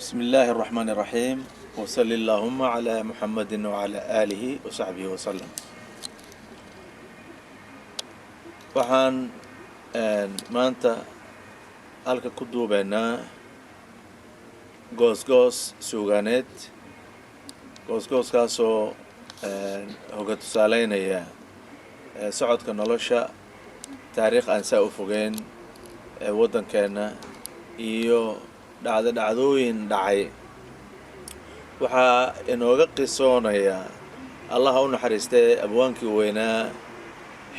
بسم الله الرحمن الرحيم، وصل اللهم على محمد وعلى آله وصحبه وسلم. Waxaan maanta halka ku duubeynaa goosgoos suugaaneed, goosgooskaasoo hoga tusaaleynaya socodka nolosha, taariikh aan saa u fogeyn ee waddankeenna iyo dhacdo dhacdooyin dhacay. Waxaa inooga qisoonaya, Allaha u naxariistay, abwaankii weynaa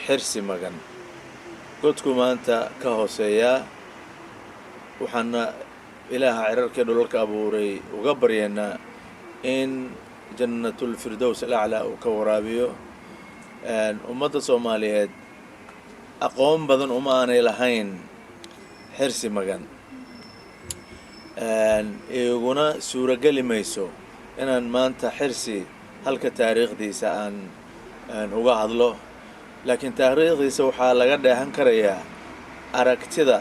Xirsi Magan. Godku maanta ka hooseeyaa. Waxaana Ilaaha cirarkii dhulalka abuuray uga baryaynaa in Jannatulfirdows alaclaa uu ka waraabiyo. Ummadda Soomaaliyeed aqoon badan uma aanay lahayn Xirsi Magan, iguna suurogeli mayso inaan maanta Xirsi halka taariikhdiisa aan uga hadlo, laakiin taariikhdiisa waxaa laga dheehan karayaa aragtida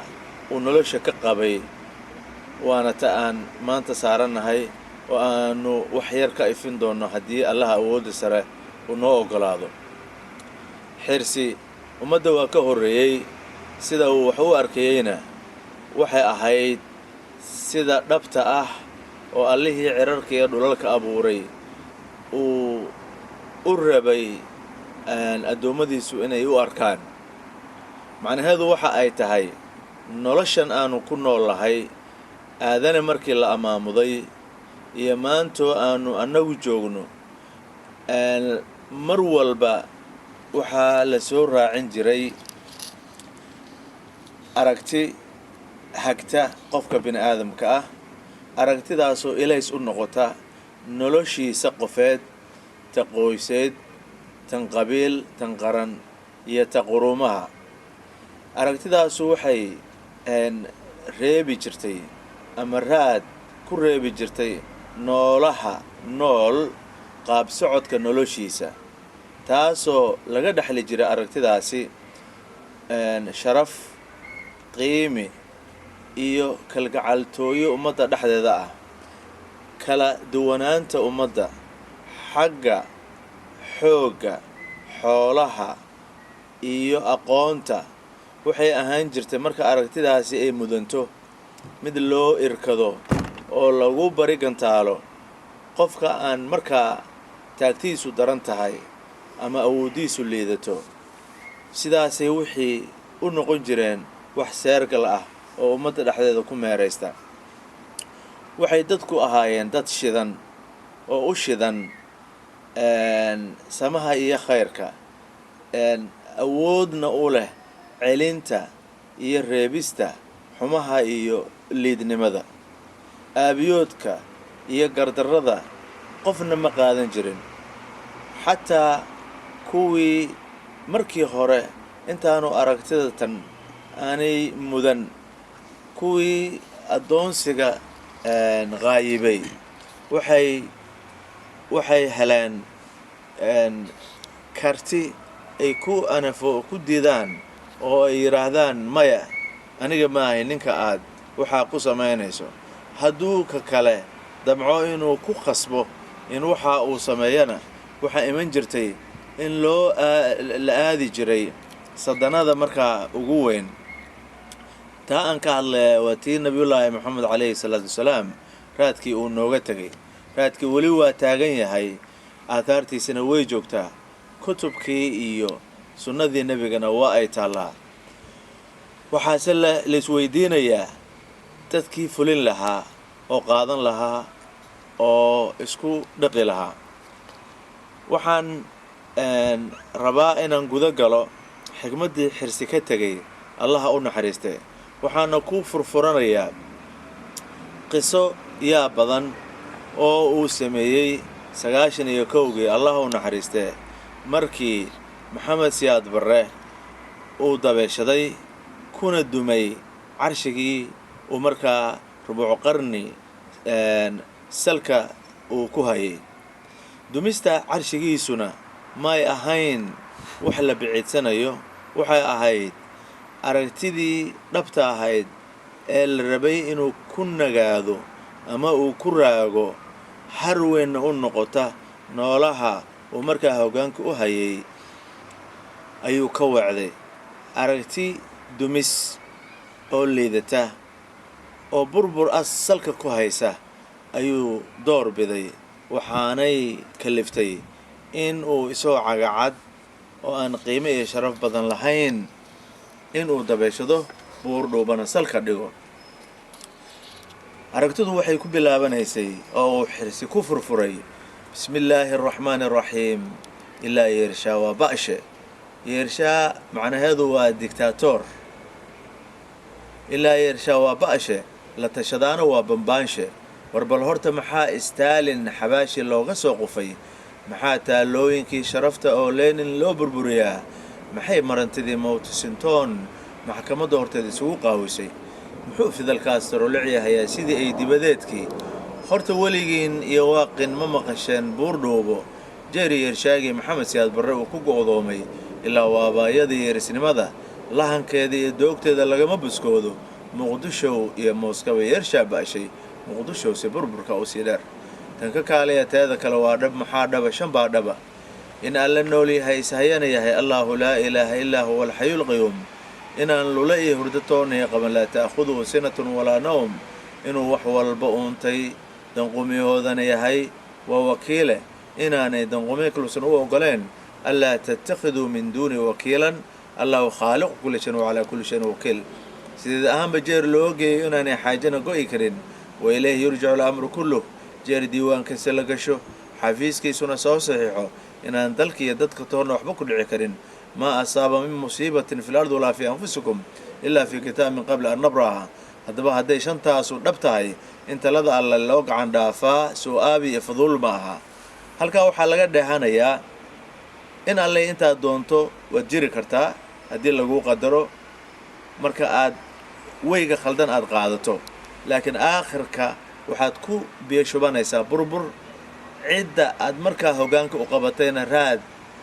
uu nolosha ka qabay, waana ta aan maanta saarannahay oo aanu wax yar ka ifin doonno haddii Allaha awoodda sare uu noo oggolaado. Xirsi ummadda waa ka horreeyey. Sida uu wax u arkayeyna waxay ahayd sida dhabta ah oo Allihii cirarka iyo dhulalka abuuray uu u rabay addoommadiisu inay u arkaan. Macnaheedu waxa ay tahay, noloshan aanu ku nool lahay, aadane markii la amaamuday iyo maantoo aanu annagu joogno, mar walba waxaa la soo raacin jiray aragti hagta qofka bini aadamka ah, aragtidaasoo ilays u noqota noloshiisa qofeed, ta qoyseed, tan qabiil, tan qaran iyo ta quruumaha. Aragtidaasu waxay reebi jirtay ama raad ku reebi jirtay noolaha nool qaab socodka noloshiisa, taasoo laga dhexli jiray aragtidaasi sharaf, qiimi iyo kalgacaltooyo ummadda dhexdeeda ah. Kala duwanaanta ummadda xagga xoogga, xoolaha iyo aqoonta waxay ahaan jirtay, marka aragtidaasi ay mudanto, mid loo irkado oo lagu bari gantaalo qofka aan markaa taagtiisu daran tahay ama awooddiisu liidato. Sidaasay wixii u noqon jireen wax seergal ah oo ummadda dhexdeeda ku meeraysta. Waxay dadku ahaayeen dad shidan oo u shidan samaha iyo khayrka, awoodna u leh celinta iyo reebista xumaha iyo liidnimada, aabiyoodka iyo gardarrada. Qofna ma qaadan jirin, xataa kuwii markii hore intaanu aragtida tan aanay mudan, kuwii addoonsiga qaayibay waxay heleen karti ay ku anafo ku diidaan oo ay yidhaahdaan, "Maya, aniga maahay ninka aad waxaa ku samaynayso." Hadduu ka kale damco inuu ku khasbo in waxa uu sameeyana, waxaa iman jirtay in loo la aadi jiray sadanada markaa ugu weyn. Taa aan ka hadlaya waa tii Nabiyullaahi Moxamed calayhi salaatu wasalaam raadkii uu nooga tegay. Raadkii weli waa taagan yahay, aathaartiisana way joogtaa, kutubkii iyo sunnadii Nebigana waa ay taallaa. Waxaase la laisweydiinayaa dadkii fulin lahaa oo qaadan lahaa oo isku dhaqi lahaa. Waxaan rabaa inaan guda galo xikmaddii Xirsi ka tegay, Allaha u naxariistay. Waxaana ku furfuranayaa qiso yaa badan oo uu sameeyey 91-kii, Allaha u naxariistee, markii Maxamed Siyaad Barre uu dabeeshaday kuna dumay carshigii uu markaa rubuuc qarni salka uu ku hayay. Dumista carshigiisuna may ahayn wax la biciidsanayo, waxay ahayd aragtidii dhabta ahayd ee la rabay inuu ku nagaado. Ama uu ku raago, har weynna u noqota noolaha uu markaa hoggaanka u hayay ayuu ka weecday. Aragti dumis oo liidata oo burbur ah salka ku haysa ayuu door biday, waxaanay kalliftay in uu isagoo cagacad oo aan qiimo iyo sharaf badan lahayn inuu dabeeshado buur dhuubana salka dhigo. Aragtidu waxay ku bilaabanaysay oo uu Xirsi ku furfuray "Bismillaahi araxmaani araxiim". Ilaa yeershaa waa ba'she. Yeershaa macnaheedu waa dictator. Ilaa yeershaa waa ba'she, la tashadaana waa bambaanshe. War bal horta, maxaa Staalin xabaashi looga soo qufay? Maxaa taalooyinkii sharafta oo Lenin loo burburiyaa? Maxay marantidii Mawtisintoon maxkamadda horteed isugu qaawisay? Muxuu Fidel Castro la ciyahayaa sidii ay dibadeedkii? Horta weligiin iyo waaqin ma maqasheen Buurdhuubo jeeri yeershaagii Maxamed Siyaad Barre uu ku go'doomay? Ilaa waabaayada yeerisnimada lahankeeda iyo doogteeda lagama buskoodo. Muqdishow iyo Mooskaba yeershaa ba'shay, Muqdishowse burburka u sii dheer. Tan ka kaalaya, teeda kale waa dhab. Maxaa dhaba? Shan baa dhaba: in Alla nool yahay, ishayana yahay, "Allaahu laa ilaaha illaa huwa alxayul qayuum"; inaan lula iyo hurdo toonaya qaban, "laa ta'khuduhu sinatun walaa nawm"; inuu wax walba uuntay, danqumiyahoodana yahay, waa wakiile, inaanay danqumiyo kalusan u ogoleen, "anlaa tattakhiduu min duuni wakiilan", "Allahu khaaliqu kulli shayin wa calaa kulli shayin wakiil". Sideed ahaanba jeer loo geeyo inaanay xaajana go'i karin, "wa ilayhi yurjacu alamru kulluh"; jeer diiwaankiisa la gasho, xafiiskiisuna soo saxiixo inaan dalka iyo dadka toonna waxba ku dhici karin, "maa asaaba min musiibatin fi lardi walaa fii anfusikum ilaa fii kitaab min qabli an nabraha". Haddaba hadday shantaasu dhab tahay, in talada Alle loo gacan dhaafaa soo-aabi iyo fuduul ma aha. Halkaa waxaa laga dheehanayaa in Alle intaad doonto waad jiri kartaa haddii laguu qadaro, marka aad weyga khaldan aad qaadato, laakiin aakhirka waxaad ku biyo shubanaysaa burbur. Cidda aad markaa hoggaanka u qabatayna raad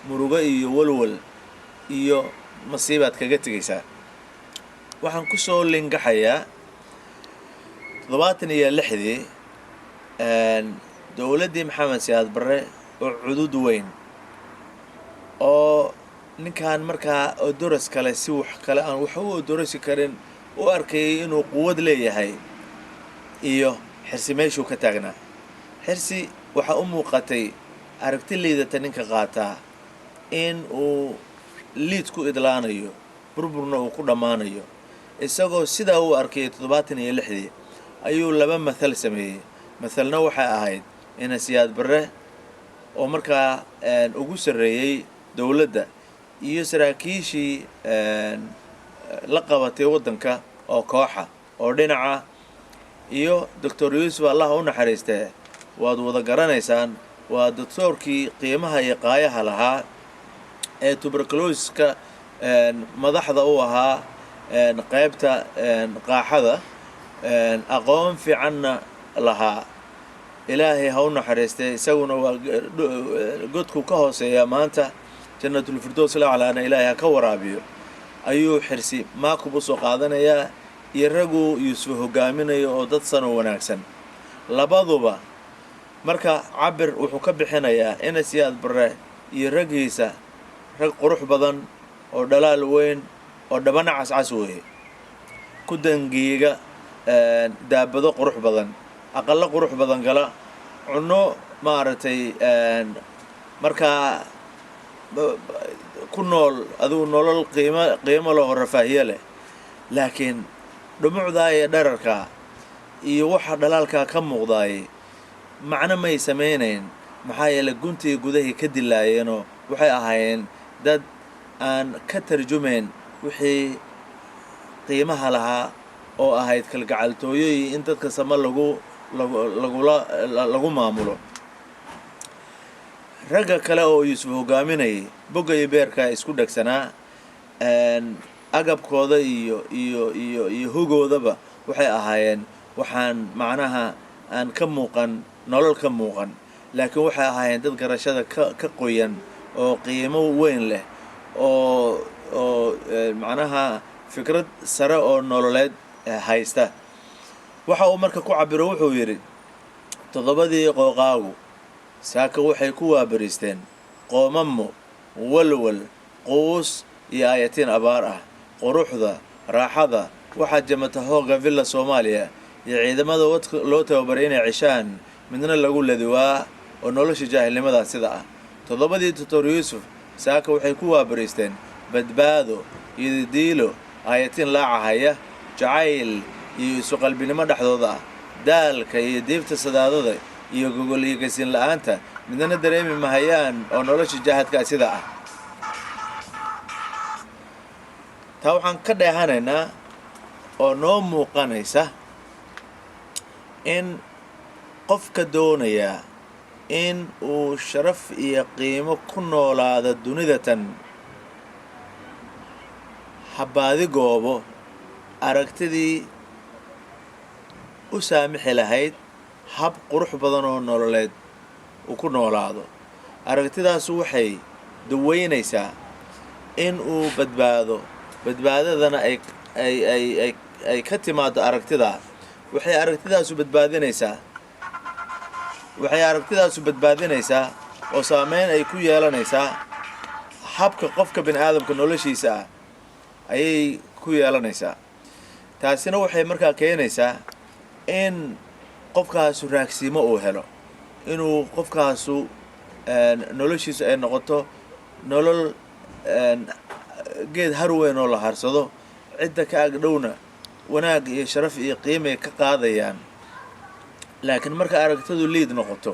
murugo iyo walwal iyo masiibaad kaga tegaysaa. Waxaan ku soo lingaxayaa 76-dii dowladdii Maxamed Siyaad Barre oo cudud weyn oo ninkan markaa odoras kale si wax kale aan wax u odorasi karin u arkayay inuu quwad leeyahay iyo Xirsi meeshuu ka taagnaa. Xirsi waxaa u muuqatay aragti liidata ninka qaataa in uu liid ku idlaanayo, burburna uu ku dhammaanayo. Isagoo sidaa u arkayay, 76-dii ayuu laba mathal sameeyey. Mathalna waxay ahayd ina Siyaad Barre oo markaa ugu sarreeyey dowladda iyo saraakiishii la qabatay waddanka oo kooxa oo dhinaca, iyo Doctor Yuusuf, Allah u naxariistee, waad wada garanaysaan, waa doctoorkii qiimaha iyo qaayaha lahaa ee tuberculosiska madaxda u ahaa qaybta qaaxada, aqoon fiicanna lahaa. Ilaahay ha u naxariistee, isaguna waa godku ka hooseeyaa maanta, Jannatulfirdows laclaana Ilaahay ha ka waraabiyo. Ayuu Xirsi maakub u soo qaadanayaa iyo raguu Yuusuf hogaaminayo oo dad sano wanaagsan labaduba. Marka cabir wuxuu ka bixinayaa ina Siyaad Barre iyo raggiisa rag qurux badan oo dhalaal weyn oo dhabana cascas weeye, ku dangiiga daabado qurux badan, aqallo qurux badan gala, cunno maaragtay, markaa ku nool adigu nolol qiimo qiimo leho, rafaahiye leh. Laakiin dhumucdaa iyo dherarkaa iyo waxa dhalaalkaa ka muuqdaayay macno may samaynayn. Maxaa yeelay, guntii gudahay ka dilaayeenoo waxay ahaayeen dad aan ka tarjumayn wixii qiimaha lahaa oo ahayd kalgacaltooyo iyo in dadka sama lagu lagula lagu maamulo. Ragga kale oo Yuusuf hogaaminayay bogga iyo beerkaa isku dhegsanaa, agabkooda iyo hugoodaba waxay ahaayeen waxaan macnaha aan ka muuqan, nolol ka muuqan, laakiin waxay ahaayeen dad garashada ka qoyan oo qiimo weyn leh oo macnaha fikrad sare oo nololeed haysta. Waxa uu marka ku cabiro wuxuu yidhi Toddobadii qooqaagu saaka waxay ku waabariisteen qoomamo, walwal, quus iyo aayatiin abaar ah. Quruxda raaxada waxaa jamata hoogga Villa Soomaaliya iyo ciidamada loo tababaray inay ceshaan midna lagu ladiwaa oo nolosha jaahilnimadaa sida ah. Toddobadii Doctor Yuusuf saaka waxay ku waabariisteen badbaado iyo diilo, aayatiin laacahaya, jacayl iyo isuqalbinimo dhexdooda ah. Daalka iyo diibta sadaadada iyo gogol iyo gasiin la-aanta midna dareemi mahayaan oo nolosha jaahadkaa sida ah. Taa waxaan ka dheehanaynaa oo noo muuqanaysa in qofka doonayaa in uu sharaf iyo qiimo ku noolaado dunidatan habaadi goobo aragtidii u saamixi lahayd hab qurux badan oo nololeed uu ku noolaado. Aragtidaasu waxay daweynaysaa in uu badbaado, badbaadadana ay ay ay ay ay ka timaado aragtidaa. Waxay aragtidaasu badbaadinaysaa, waxay aragtidaasu badbaadinaysaa oo saameyn ay ku yeelanaysaa habka qofka bini aadamka noloshiisa ah ayay ku yeelanaysaa. Taasina waxay markaa keenaysaa in qofkaasu raagsiimo uu helo, inuu qofkaasu noloshiisu ay noqoto nolol geed har weyn oo la harsado, cidda ka agdhowna wanaag iyo sharaf iyo qiimay ka qaadayaan. Laakiin marka aragtidu liid noqoto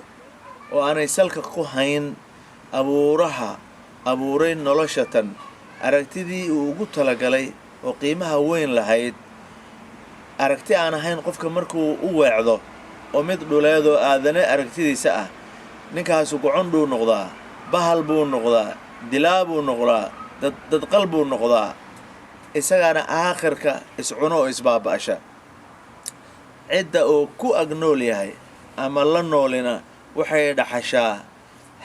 oo aanay salka ku hayn abuuraha abuuray nolosha tan aragtidii uu ugu talagalay oo qiimaha weyn lahayd, aragti aan ahayn qofka markuu u weecdo oo mid dhuleedoo aadane aragtidiisa ah, ninkaasu gocondhuu noqdaa, bahal buu noqdaa, dilaa buu noqdaa, dadqal buu noqdaa, isagaana aakhirka iscuno oo isbaaba'sha. Cidda uu ku ag nool yahay ama la noolina waxay dhaxashaa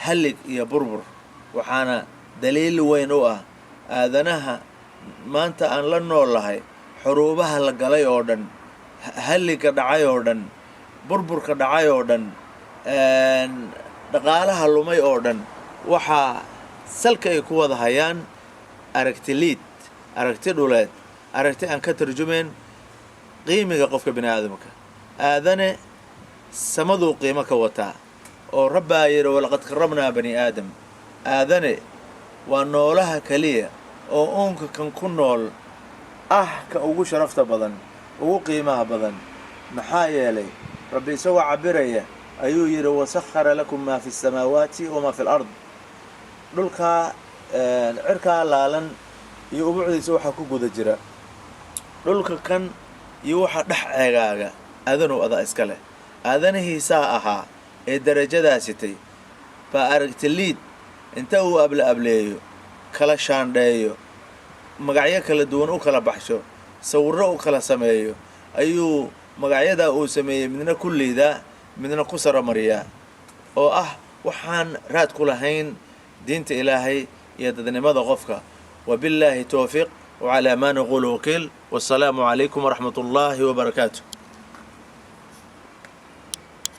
hallig iyo burbur. Waxaana daliil weyn u ah aadanaha maanta aan la nool lahay xuruubaha la galay oo dhan, halligga dhacay oo dhan, burburka dhacay oo dhan, dhaqaalaha lumay oo dhan, waxaa salka ay ku wada hayaan aragti liid, aragti dhuleed, aragti aan ka tarjumayn qiimiga qofka bini aadamka. Aadane samaduu qiimo ka wataa oo rabbaa yidhi: "Walaqad karramnaa bani aadam." Aadane waa noolaha keliya oo uunka kan ku nool ah ka ugu sharafta badan, ugu qiimaha badan. Maxaa yeelay, Rabbi isagoo cabiraya ayuu yidhi: "Wasakhara lakum maa fi samaawaati wamaa fi lard." Dhulkaa, cirkaa laalan iyo ubucdiisa waxaa ku guda jira, dhulka kan iyo waxa dhex ceegaaga, aadanow adaa iska leh. Aadanihiisaa ahaa ee darajadaa sitay baa aragti liid inta uu able ableeyo, kala shaandheeyo, magacyo kala duwan u kala baxsho, sawirro u kala sameeyo, ayuu magacyadaa uu sameeyey midna ku liidaa, midna ku saromariyaa, oo ah waxaan raad ku lahayn diinta Ilaahay iyo dadnimada qofka. Wabillaahi towfiiq, wacalaa maa naquulu wakiil. Wasalaamu calaykum waraxmat ullaahi wabarakaatu.